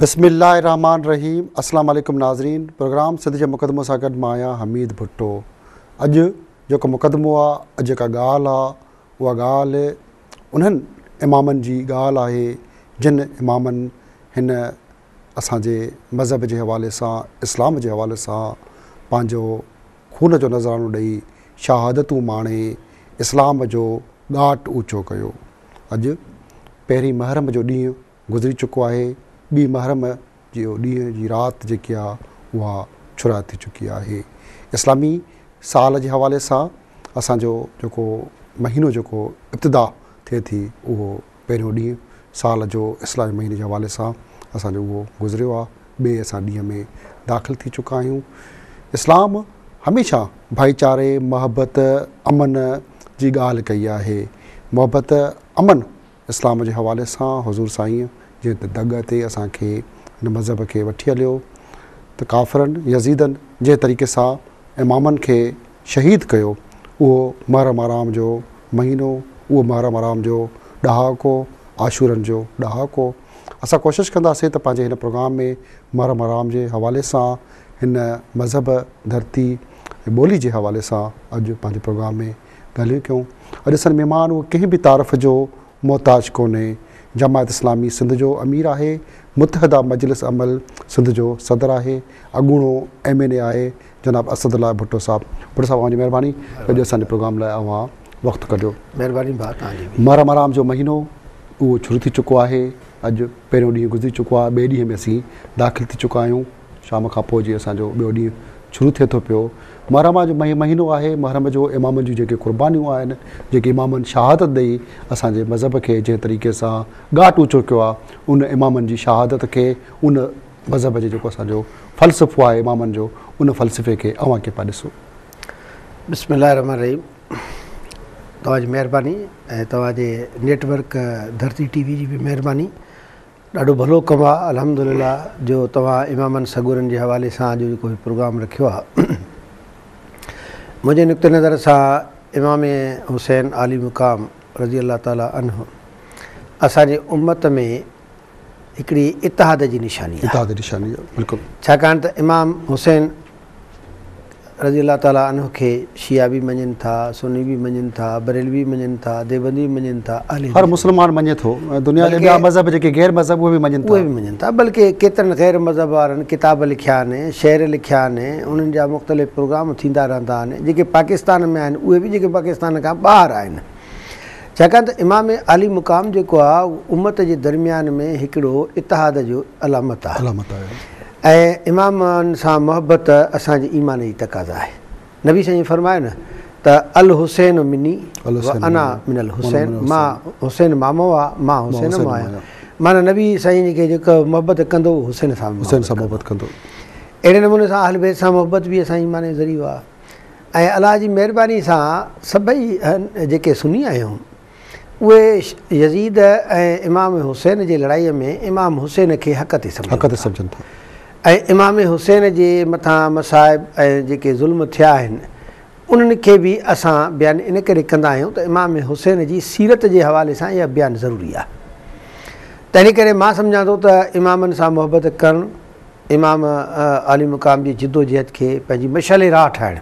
بسم الله الرحمٰن الرحيم اسلام عليڪم ناظرين پروگرام سنڌ جي مقدمو سان گڏ مان آهيان حميد ڀٽو اڄ جيڪو مقدمو آ اڄ جيڪا ڳالهه آ اها ڳالهه انهن امامن جي ڳالهه آهي جن امامن هن اسان جي مذهب جي حوالي سان اسلام جي حوالي سان پنهنجو خون جو نذرانو ڏئي شهادتون ماڻي اسلام جو ڳاٽ اوچو ڪيو. اڄ پهرين محرم جو ڏينهن گذري چڪو آهي، ٻي محرم جو ڏينهن جي رات جيڪي آ اها شروع ٿي چڪي آهي. اسلامي سال جي حوالي سان اسان جو جيڪو مهينو جيڪو ابتدا ٿئي ٿي اهو پهريون ڏينهن سال جو اسلامي مهيني جي حوالي سان اسان جو اهو گذريو آ ٻئي اسان ڏينهن ۾ داخل ٿي چڪا آهيون اسلام هميشه ڀائيچاري محبت امن جي ڳالهه ڪئي آهي محبت امن اسلام جي حوالي سان حضور سائين جنهن دڳ تي اسان کي هن مذهب کي وٺي هليو ته ڪافرن يزيدن جنهن طريقي سان امامن کي شهيد ڪيو، اهو محرم حرام جو مهينو، اهو محرم حرام جو ڏهاڪو، عاشورن جو ڏهاڪو. اسان ڪوشش ڪنداسين ته پنهنجي هن پروگرام ۾ محرم حرام جي حوالي سان هن مذهب، ڌرتي ۽ ٻولي جي حوالي سان اڄ پنهنجي پروگرام ۾ ڳالهيون ڪيون. اڄ اسان جو مهمان اهو ڪنهن به تعارف جو محتاج ڪونهي. جماعت اسلامي سنڌ جو امير آهي، متحده مجلس عمل سنڌ جو صدر آهي، اڳوڻو ايم اين اي آهي جناب اسد الله ڀٽو صاحب. ڀٽو صاحب اوهان جي مهرباني جو اڄ اسان جي پروگرام لاء اوهان وقت ڪڍيو. مهرباني ڀاء توهان جي به. محرم حرام جو مهينو اهو شروع ٿي چڪو آهي، اڄ پهريون ڏينهن گذري چڪو آهي، ٻئي ڏينهن ۾ اسين داخل ٿي چڪا آهيون. شام کان پوء جي اسان جو ٻيو ڏينهن شروع ٿئي ٿو پيو. محرم جو مهينو آهي، محرم جو امامن جون جيڪي قربانيون آهن، جيڪي امامن شهادت ڏئي اسان جي مذهب کي جنهن طريقي سان ڳاٽ اوچو ڪيو آهي، ان امامن جي شهادت کي، ان مذهب جي جيڪو اسان جو فلسفو آهي امامن جو، ان فلسفي کي اوهان ڪيئن پيا ڏسو؟ بسم الله الرحمٰن الرحيم توهان جي مهرباني ۽ توهان جي نيٽ ورڪ ڌرتي ٽي وي جي به مهرباني ڏاڍو ڀلو ڪم آ الحمدلله جو توهان امامن سڳورن جي حوالي سان اڄ جيڪو هي پروگرام رکيو آ منهنجي نقطه نظر سان امام حسين عالي مقام رضي الله تعالٰي عنه اسان جي امت ۾ هڪڙي اتحاد جي نشاني آ اتحاد جي نشاني آ بلڪل ڇاڪاڻ ته امام حسين رضي الله تعالٰي عنه کي شيعا به مڃين ٿا، سني به مڃين ٿا، بريلوي به مڃين ٿا، ديوبندي به مڃين ٿا، اهل هر مسلمان مڃي ٿو ۽ دنيا جا ٻيا مذهب جيڪي غير مذهب اهي به مڃين ٿا. اهي به مڃين ٿا بلڪه ڪيترن غير مذهب وارن ڪتاب لکيا آهن، شعر لکيا آهن، انهن جا مختلف پروگرام ٿيندا رهندا آهن، جيڪي پاڪستان ۾ آهن اهي به جيڪي پاڪستان کان ٻاهر آهن. ڇاڪاڻ ته امام عالي مقام جيڪو آهي اهو امت جي درميان ۾ هڪڙو اتحاد جو علامت آهي. علامت آهي. ۽ امامن سان محبت اسان جي ايمان جي تقاضا آهي. نبي سائين فرمايو نه ته الحسين مني وانا من الحسين مان حسين مامو آ مان حسين مان آهيان. معنيٰ نبي سائين کي جيڪو محبت ڪندو اهو حسين سان حسين سان محبت ڪندو. اهڙي نموني سان اهل بيت سان محبت به اسان جي ايمان جو ذريعو آهي. ۽ الله جي مهرباني سان سڀئي جيڪي سني آهيون اهي يزيد ۽ امام حسين جي لڙائي ۾ امام حسين کي حق تي سمجهن ٿا ۽ امام حسين جي مٿان مصائب ۽ جيڪي ظلم ٿيا آهن انهن کي به اسان بيان ان ڪري ڪندا آهيون ته امام حسين جي سيرت جي حوالي سان اها بيان ضروري آهي تنهن ڪري مان سمجهان ٿو ته امامن سان محبت ڪرڻ امام عالي مقام جي جدوجهد کي پنهنجي مشعل راهه ٺاهڻ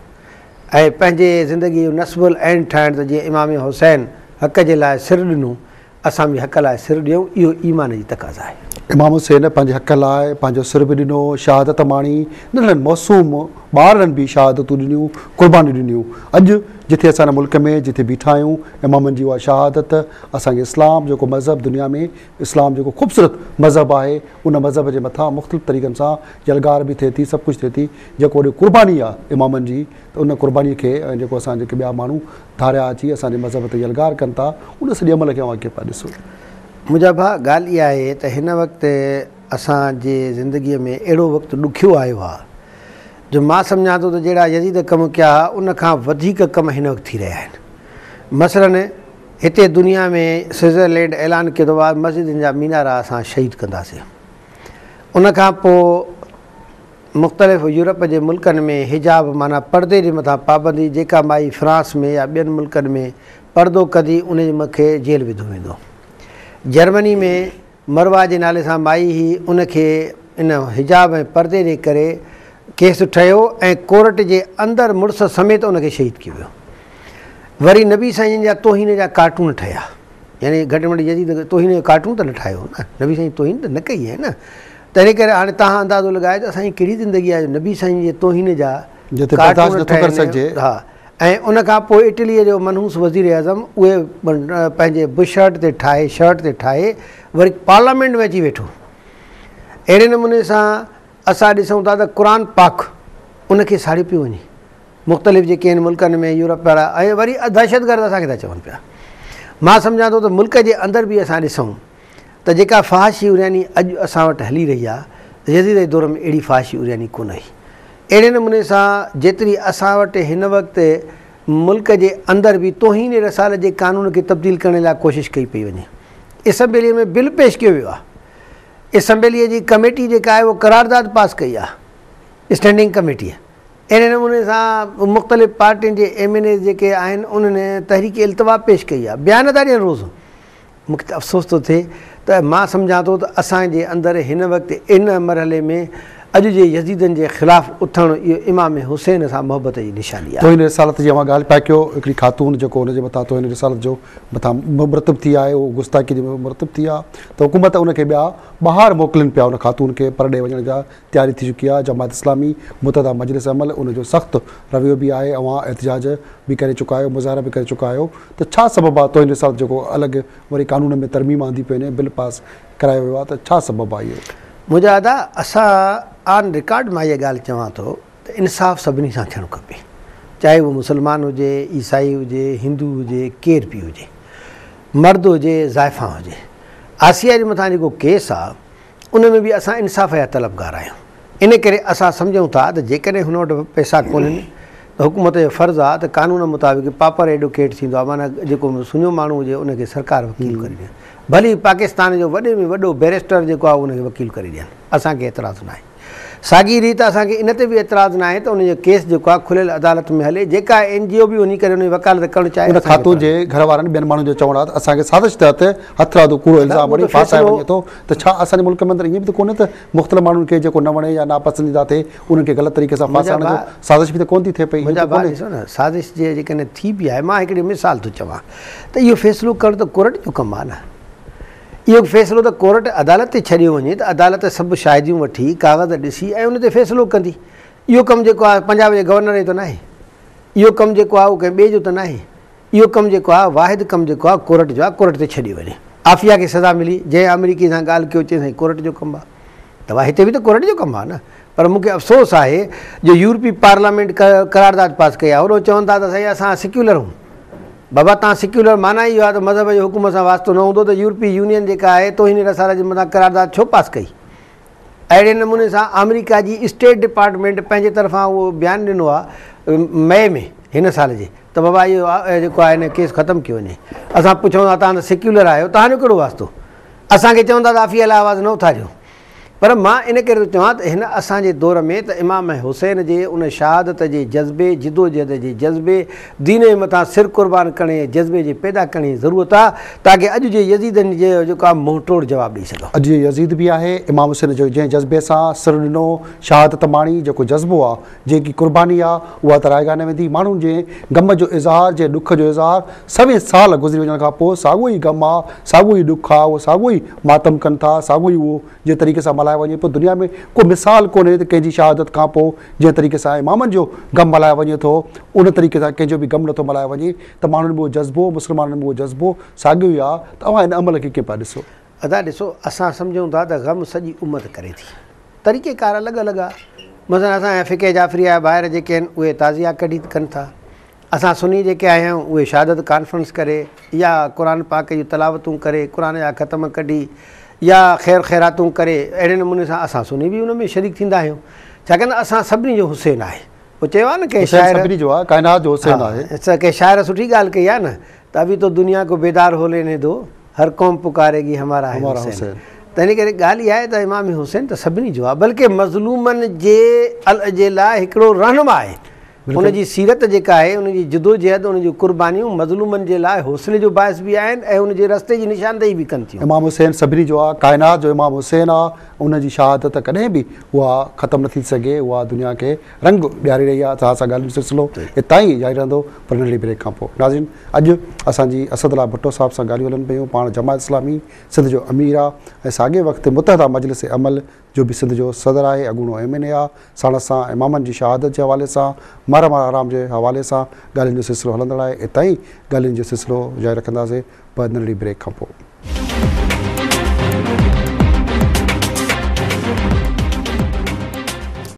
۽ پنهنجي زندگيء جو نصب العين ٺاهڻ ته جيئن امام حسين حق جي لاء سر ڏنو، اسان به حق لاء سر ڏيون، اهو ايمان جي تقاضا آهي. امام حسين پنهنجي حق لاء پنهنجو سر به ڏنو، شهادت ماڻي، ننڍڙن معصوم ٻارڙن به شهادتون ڏنيون، قربانيون ڏنيون. اڄ جٿي اسان هن ملڪ ۾ جٿي بيٺا آهيون، امامن جي اها شهادت اسان کي اسلام جيڪو مذهب دنيا ۾ اسلام جيڪو خوبصورت مذهب آهي ان مذهب جي مٿان مختلف طريقن سان يلغار به ٿئي ٿي سڀ ڪجهه ٿئي ٿي جيڪو وڏي قرباني آهي امامن جي ته ان قرباني کي ۽ جيڪو اسان جيڪي ٻيا ماڻهو ڌاريا اچي اسان جي مذهب تي يلغار ڪن ٿا ان سڄي عمل کي اوهان ڪيئن پيا ڏسو. منهنجا ڀاء ڳالهه اها آهي ته هن وقت اسان جي زندگيء ۾ اهڙو وقت ڏکيو آيو آهي جو مان سمجهان ٿو ته جهڙا يزيد ڪم ڪيا ها ان کان وڌيڪ ڪم هن وقت ٿي رهيا آهن مثلاً هتي دنيا ۾ سوئٽزرلينڊ اعلان ڪيو ته مسجدن جا مينارا اسان شهيد ڪنداسين. ان کان پوء مختلف يورپ جي ملڪن ۾ حجاب معنيٰ پردي جي مٿان پابندي جيڪا مائي فرانس ۾ يا ٻين ملڪن ۾ پردو ڪندي ان کي جيل وڌو ويندو. جرمني ۾ مروه جي نالي سان مائي هئي ان کي ان حجاب ۽ پردي جي ڪري ڪيس ٺهيو ۽ ڪورٽ جي اندر مڙس سميت ان کي شهيد ڪيو ويو. وري نبي سائين جن جا توهين جا ڪارٽون ٺهيا يعني گهٽ ۾ گهٽ يزيد توهين جو ڪارٽون ته نه ٺاهيو هو نه، نبي سائين توهين ته نه ڪئي آهي نه، تنهن ڪري هاڻي توهان اندازو لڳايو ته اسان جي ڪهڙي زندگي آهي جو نبي سائين جي توهين جا جتي برداشت ڪارٽون نٿو ڪري ٺهن. سگهجي. ها ۽ ان کان پوء اٽليء جو منحوس وزيراعظم اهي پنهنجي بشرٽ تي ٺاهي شرٽ تي ٺاهي وري پارليامينٽ ۾ اچي ويٺو. اهڙي نموني سان اسان ڏسون ٿا ته قرآن پاڪ ان کي ساڙيو پيو وڃي. مختلف جيڪي آهن ملڪن ۾ يورپ وارا ۽ وري دهشتگرد اسان کي ٿا چون پيا. مان سمجهان ٿو ته ملڪ جي اندر به اسان ڏسون ته جيڪا فحاشي عرياني اڄ اسان وٽ هلي رهي آهي، يزيد جي دور ۾ اهڙي فحاشي عرياني ڪونه هئي. اهڙي نموني سان جيتري اسان وٽ هن وقت ملڪ جي اندر به توهين رسالت جي قانون کي تبديل ڪرڻ لاء ڪوشش ڪئي پئي وڃي. اسيمبليء ۾ بل پيش ڪيو ويو آهي. اسيمبليء جي ڪميٽي جيڪا آهي اهو قرارداد پاس ڪئي آهي، اسٽينڊنگ ڪميٽيء. اهڙي نموني سان مختلف پارٽين جي ايم اين ايز جيڪي آهن انهن تحريڪ التوا پيش ڪئي آهي. بيان ٿا ڏين روز. مون کي ته افسوس ٿو ٿئي ته مان سمجهان ٿو ته اسان جي اندر هن وقت ان مرحلي ۾ اڄ جي يزيدن جي خلاف اٿڻ اهو امام حسين سان محبت جي نشاني آهي. توهين رسالت جي اوهان ڳالهه پيا ڪيو، هڪڙي خاتون جيڪو ان جي مٿان توهين رسالت جو مٿان مرتب ٿي آهي اهو گستاخي جي مرتب ٿي آهي ته حڪومت ان کي ٻيا ٻاهر موڪلين پيا ان خاتون کي پرڏيهه وڃڻ جا تياري ٿي چڪي آهي، جماعت اسلامي متحده مجلس عمل ان جو سخت رويو به آهي، اوهان احتجاج به ڪري چڪا آهيو، مظاهرا به ڪري چڪا آهيو ته ڇا سبب آهي توهين رسالت جيڪو الڳ وري قانون ۾ ترميم آندي پئي وڃي، بل پاس ڪرايو ويو آهي ته ڇا سبب آهي اهو؟ منهنجا ادا اسان آن رڪارڊ مان اها ڳالهه چوان ٿو ته انصاف سڀني سان ٿيڻ کپي چاهي اهو مسلمان هجي، عيسائي هجي، هندو هجي، ڪير به هجي، مرد هجي، زائفان هجي. آسيا جي مٿان جيڪو ڪيس آهي ان ۾ به اسان انصاف جا طلبگار آهيون. ان ڪري اسان سمجهون ٿا ته جيڪڏهن هن وٽ پئسا ڪونهن ته حڪومت جو فرض آهي ته قانون مطابق پاپر ايڊوڪيٽ ٿيندو آهي معنيٰ جيڪو سڃو ماڻهو هجي ان کي سرڪار وڪيل ڪري ڏين. ڀلي پاڪستان جو وڏي ۾ وڏو بئريسٽر جيڪو آهي ان کي وڪيل ڪري ڏين اسان کي اعتراض ناهي. ساڳي ريت اسان کي ان تي به اعتراض ناهي ته ان جو ڪيس جيڪو آهي کليل عدالت ۾ هلي جيڪا اين جي او به وڃي ڪري ان جي وڪالت ڪرڻ چاهي ان اسان کي خاتون اعتراض جي گهر وارن ٻين ماڻهن جو چوڻ آهي ته اسان کي سازش تحت هٿرادو ڪوڙو الزام هڻي ڦاسايو وڃي ٿو ته ڇا اسان جي ملڪ ۾ اندر ائين به ته ڪونهي ته مختلف ماڻهن کي جيڪو نه وڻي يا ناپسنديده ٿئي انهن کي غلط طريقي سان ڦاسائڻ جو سازش به ته ڪونه ٿي ٿئي پئي ائين منهنجا ته ڀاء ڪونهي. ڏسو نه سازش جي جيڪڏهن ٿي به آهي مان هڪڙي مثال ٿو چوان ته اهو فيصلو ڪرڻ ته ڪورٽ جو ڪم آهي نه اهو فيصلو ته ڪورٽ عدالت تي ڇڏيو وڃي ته عدالت سڀ شاهديون وٺي ڪاغذ ڏسي ۽ ان تي فيصلو ڪندي اهو ڪم جيڪو آهي پنجاب جي گورنر جو ته ناهي اهو ڪم جيڪو آهي اهو ڪنهن ٻئي جو ته ناهي اهو ڪم جيڪو آهي واحد ڪم جيڪو آهي ڪورٽ جو آهي ڪورٽ تي ڇڏيو وڃي. عافيه کي سزا ملي جنهن آمريڪي سان ڳالهه ڪيو چيس سائين ڪورٽ جو ڪم آهي ته ڀاء هتي به ته ڪورٽ جو ڪم آهي نه پر مون کي افسوس آهي جو يورپي پارليامينٽ قرارداد پاس ڪئي آهي هوڏو چون ٿا ته سائين اسان سيڪيولر هون بابا تان سيڪيولر معنيٰ ئي اهو آهي ته مذهب جو حڪومت سان واسطو نه هوندو ته يورپي يونين جيڪا آهي توهين رسالت جي مٿان قرارداد ڇو پاس ڪئي اهڙي نموني سان آمريڪا جي اسٽيٽ ڊپارٽمينٽ پنهنجي طرفان اهو بيان ڏنو آهي مئي ۾ هن سال جي ته بابا اهو جيڪو آهي هن ڪيس ختم ڪيو وڃي. اسان پڇون ٿا توهان ته سيڪيولر آهيو توهان جو ڪهڙو واسطو؟ اسان کي چون ٿا ته عافيه لاء آواز نه اٿاريو. پر مان ان ڪري ٿو چوان ته هن اسان جي دور ۾ ته امام حسين جي ان شهادت جي جذبي، جدوجهد جي جذبي، دين جي مٿان سر قربان ڪرڻ جي جذبي جي پيدا ڪرڻ جي ضرورت آهي تاڪه اڄ جي يزيدن جي جيڪو آهي منهن ٽوڙ جواب ڏئي سگهون. اڄ جو يزيد به آهي امام حسين جو جنهن جذبي سان سر ڏنو، شهادت ماڻي، جيڪو جذبو آهي جيڪي قرباني آ اها ته رائگان نه ويندي. ماڻهن جي غم جو اظهار، جي ڏک جو اظهار سوين سال گذري وڃڻ کان پوء ساڳيو ئي غم آ، ساڳيو ئي ڏک آ، اهو ساڳيو ئي ماتم ڪن ٿا، ساڳيو ئي اهو جنهن طريقي سان ملهايو وڃي پيو. دنيا ۾ ڪو مثال ڪونهي ته ڪنهن جي شهادت کان پوء جنهن طريقي سان امامن جو غم ملهايو وڃي ٿو ان طريقي سان ڪنهن جو به غم نٿو ملهايو وڃي ته ماڻهن ۾ اهو جذبو، مسلمانن ۾ اهو جذبو ساڳيو ئي آ ته اوهان ان عمل کي ڪيئن پيا ڏسو؟ ادا ڏسو اسان سمجهون ٿا ته غم سڄي امت ڪري ٿي. طريقه ڪار الڳ الڳ آ. مثلا اسان جا فقه جعفريه جا ڀائر جيڪي آهن اهي تعزيه ڪڍي ڪن ٿا. اسان سني جيڪي آهيون اهي شهادت ڪانفرنس ڪري يا قرآن پاڪ جون تلاوتون ڪري قرآن جا ختم ڪڍي يا خير خيراتون ڪري اهڙي نموني سان اسان سني به ان ۾ شريڪ ٿيندا آهيون ڇاڪاڻ ته اسان سڀني جو حسين آهي. هو چيو آهي نه ڪنهن حسين شاعر سڀني جو آهي ڪائنات جو حسين آهي. ها ڪنهن شاعر سٺي ڳالهه ڪئي آهي نه ته ابي تو دنيا ڪو بيدار هو ليني دو. هر قوم پڪاريگي همارا هي حسين. تنهن ڪري ڳالهه اها آهي ته امام حسين ته سڀني جو آهي بلڪه مظلومن جي جي لاء هڪڙو رهنما آهي. ان جي سيرت جيڪا آهي، ان جي جدوجهد، ان جون قربانيون مظلومن جي لاء حوصلي جو باعث به آهن ۽ ان جي رستي جي نشاندهي به ڪن ٿيون. امام حسين سڀني جو آ، ڪائنات جو امام حسين آ، ان جي شهادت ڪڏهن به اها ختم نٿي ٿي سگهي، اها دنيا کي رنگ ڏياري رهي آ. توهان سان ڳالهين جو سلسلو اتان ئي جاري رهندو پر ننڍڙي بريڪ کان پوء. ناظرين اڄ اسان جي اسد الله ڀٽو صاحب سان ڳالهيون هلن پيون، پاڻ جماعت اسلامي سنڌ جو امير آ ۽ ساڳئي وقت متحده مجلس عمل جو به سنڌ جو صدر آهي، اڳوڻو ايم اين اي آ، ساڻس سان امامن جي شهادت جي حوالي سان، محرم الحرام جي حوالي سان ڳالهين جو سلسلو هلندڙ آهي، اتان ئي ڳالهين جو سلسلو جاري رکنداسين پر ننڍڙي بريڪ کان پوء.